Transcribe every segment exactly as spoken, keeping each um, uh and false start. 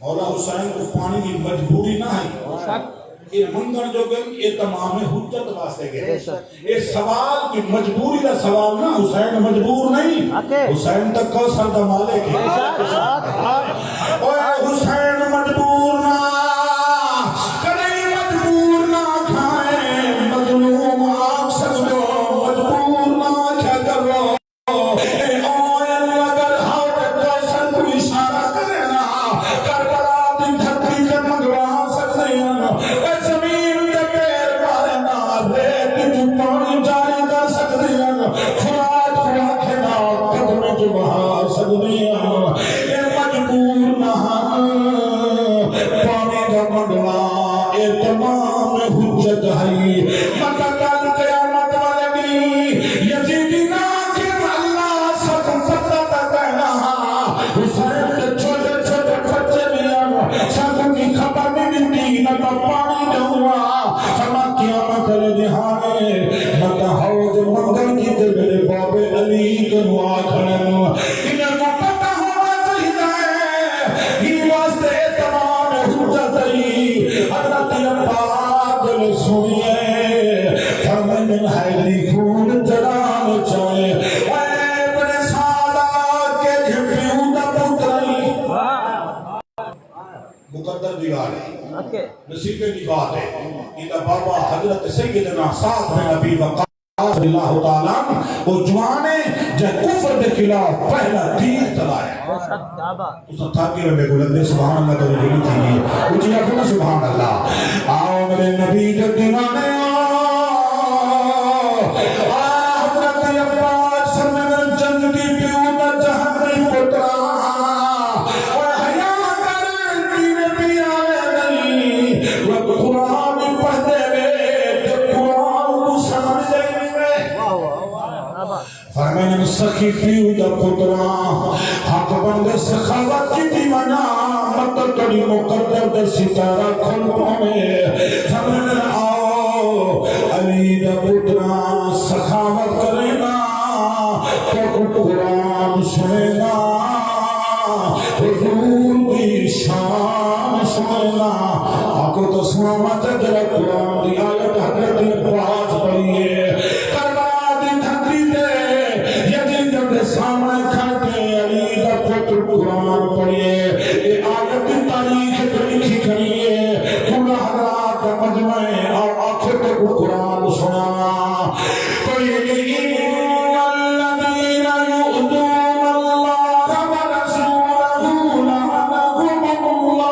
مولا حسین کوں پاݨی دی مجبوری نہ ہئی۔ اے منگݨ جو ڳئن، اے تمام حجت واسطے ڳئن۔ اے سوال کوئی مجبوری دا سوال نہ، حسین مجبور نہیں۔ حسین تاں کوثر دا مالک ہے۔ اوئے حسین مجبور نہ، کݙہیں مجبور نہ کھائیں، مظلوم آکھ سڳدو، مجبور نہ آکھیا کرو۔ اے آئن اگر ہر کوثر کوں اشارہ کرے نا، کربلا دی دھرتی تے منگوا سڳدے ہن۔ اے زمین تے پیر مارے نا، ریت وچ پاݨی جاری کر سڳدے ہن۔ فرات کوں آکھے نا، قدم وچ وہا سڳدے ہن۔ اے مجبور نہ ہن۔ پاݨی دا منگنا، اے تمام حجت ہئی۔ مت کل قیامت والے ݙینہہ یزیدی نہ آکھن، اللہ ساکوں پتہ تاں کائنا ہا، حسین دے چھوٹے چھوٹے بچے وی ہن، ساکوں کوئی خبر نہیں ݙتی، نہ تاں پاݨی ݙیوݨا۔ فرما قیامت والے ݙینہہ مت حوض منگݨ کیتے میݙے بابے علی کنوں آکھݨ۔ انہاں کوں پتہ ہووݨا چاہیدا ہے، ایں واسطے اے تمام حجت ہئی۔ حضرت عباس جݙوں سݨیے، فرمائن حیدری خون جلال چاہے۔ اے ابن سعد، کجھ پیو دا پتر ہئی۔ مقدر دی ڳالھ ہے، نصیبیں دی ڳالھ ہے۔ ایندا بابا حضرت سیدنا سعد بن ابی وقاص رضی اللہ تعالیٰ عنہ، او جوان ہے جیں کفر دے خلاف پہلا تیر چلایا۔ تساں تھک ڳئے ہو، میرے کول اندر سبحان اللہ توجہ نہیں تھی۔ اچھی آکھو نا سبحان اللہ۔ آؤ میرے نبی دے دیوانے، آؤ۔ آ حضرت عباس میرے جنتی پیو دا جہنمی پترا۔ او حیا کر، کیویں پیارے نہیں۔ وہ قرآن پڑھدے وے تے قرآن کوں سمجھدے وے۔ فرمائن سخی پیو دا پترا، حق بندے سخاوت کیتی ونڄا، مت تیݙی مقدر دا ستارہ کھل پووے۔ فرمائن آؤ علی دا پترا، سخاوت کریندا، تیکوں قرآن سݨیندا، حضور دی شان سݨیندا۔ آکھو تاں سݨاواں چا جیڑھا قرآن دی آیت حضرت عباس پڑھی ہے۔ کربلا دی دھرتی تے یزید دے سامݨے کھڑ کے علی دا پتر قرآن پڑھیے۔ اے آیت دی تاریخ وچ لکھی کھڑی ہے۔ پورا حضرات دا مجمع ہے۔ آؤ آکھو تیکوں قرآن سݨاواں۔ قل إن الذين يؤذون الله ورسوله لعنهم الله،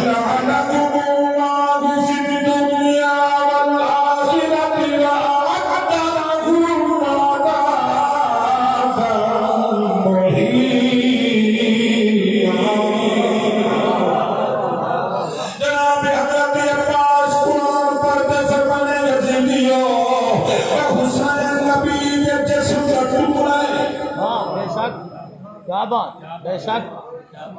لعنهم الله في الدنيا والآخرة وأعد لهم عذابا مهينا۔ جناب حضرت عباس قرآن پڑھدے فرمانے، یزیدیو، او حسین نبی دے جسم دا ٹکڑا ہے۔ واہ، بے شک۔ کیا بات، بے شک۔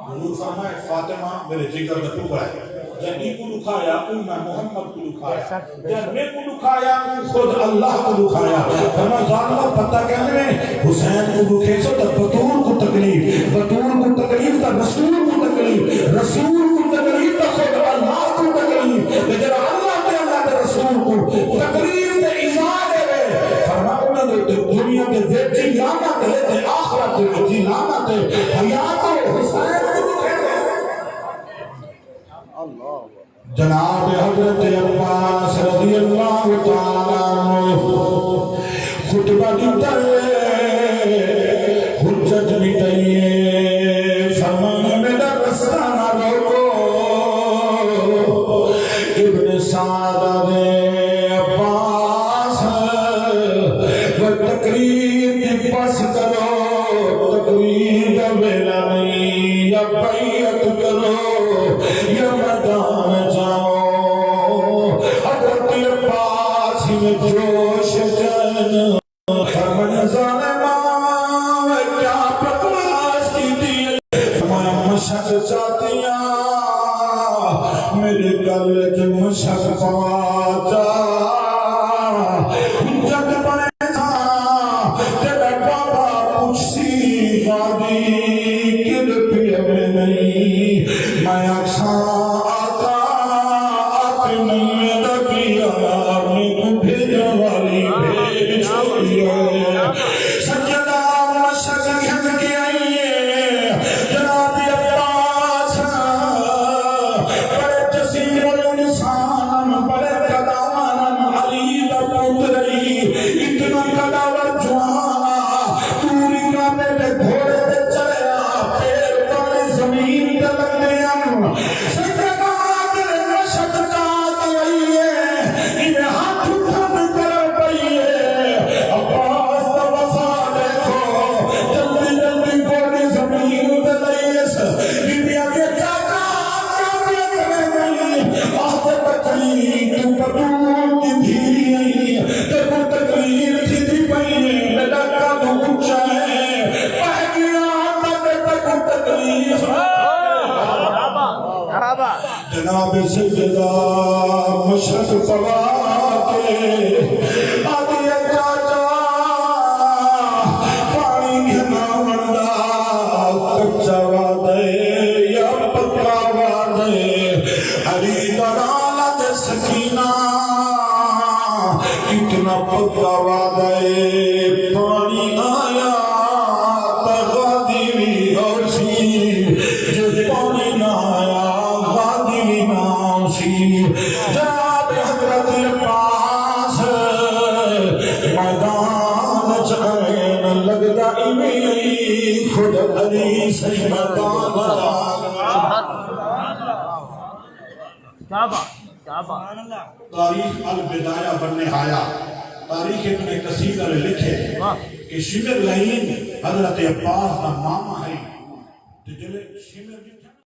حضور فرمائے، فاطمہ میرے جگر دا ٹکڑا ہے۔ جے اینکوں ݙکھایا، اوں میں محمد کوں ݙکھایا۔ جے میکوں ݙکھایا، اوں خود اللہ کوں ݙکھایا۔ فرمایا، ظالمو، پتہ کیا ہے؟ حسین کوں ݙکھیسو تاں بتول کوں تکلیف، بتول کوں تکلیف تاں رسول کوں تکلیف، رسول کوں تکلیف تاں خود اللہ کوں تکلیف۔ تے جیڑھا اللہ تے اللہ دے رسول کوں تکلیف تے ایذا ݙیوے، فرمایا، انہاں دے اتے دنیا دے وچ وی لعنت ہے تے آخرت دے وچ وی لعنت ہے۔ حیا کرو، حسین کوں ݙکھیسو۔ جناب حضرت عباس رضی اللہ تعالیٰ عنہ خطبہ ݙتا ہے، حجت مٹائی ہے، فرمایا میݙا رستہ نہ روکو۔ ابن سعد آہدے، عباس، کوئی تقریر دی بس کرو، تقریر دا ویلا نہیں، یا بیعت کرو یا میدان جاؤ۔ حضرت عباس میں جوش چن۔ فرمایا، ظالما، کیا بکواس کیتی؟ فرمایا، مشک چاتی آں، میݙے ڳل وچ مشک پوا چا، حجت بݨے ساں۔ نہیں۔ میں آکھساں آقا، آپ نویں دا کیا، میکوں بھیجݨ والی بھیج چھوڑی ہے۔ سیدہ مشک گھن کے آئی ہے، جناب عباس بڑے جسیم الانسان، بڑے قداوار، علی دا پتر ہئی، اتنا قداور جوان، توں رکابے تے گھوڑے تے چڑھیا، پیر پاݨی زمین تے لڳدے ہن۔ سیدنا آدم مشک چا تے آئی ہے، ایویں ہتھ اٹھن کر پئی ہے۔ عباس دا وفا ݙیکھو، جلدی جلدی گوݙی زمین تے لئی اس۔ بی بی آکھے، چاچا، کیا پیا کریں؟ آہدے، تکلیف توں بتول دی دھی ہئی، تیکوں تکلیف تھیندی پئی ہے، میݙا قد اچا ہے، پہلیاں تک تیکوں تکلیف۔ جناب سیدہ مشک پوا کے آہدی ہے، چاچا، پاݨی گھن آوݨ دا کچا وعدہ ہے یا پکا وعدہ ہے؟ علی دا نال تے سکینہ، اتنا پکا وعدہ ہے، پاݨی آیا تاں غازی وی آسی، جے پاݨی نہ آیا غازی وی نہ آسی۔ جناب حضرت عباس میدان چ آئن، لڳدا ایویں خود علی سئیں میدان چ آئن۔ کیا بات، کیا بات۔ تاریخ البدایہ والنہایہ، تاریخ ابن کثیر والے لکھے واہ۔ کہ شمر لعین حضرت عباس دا ماما ہے۔ تے جلے شمر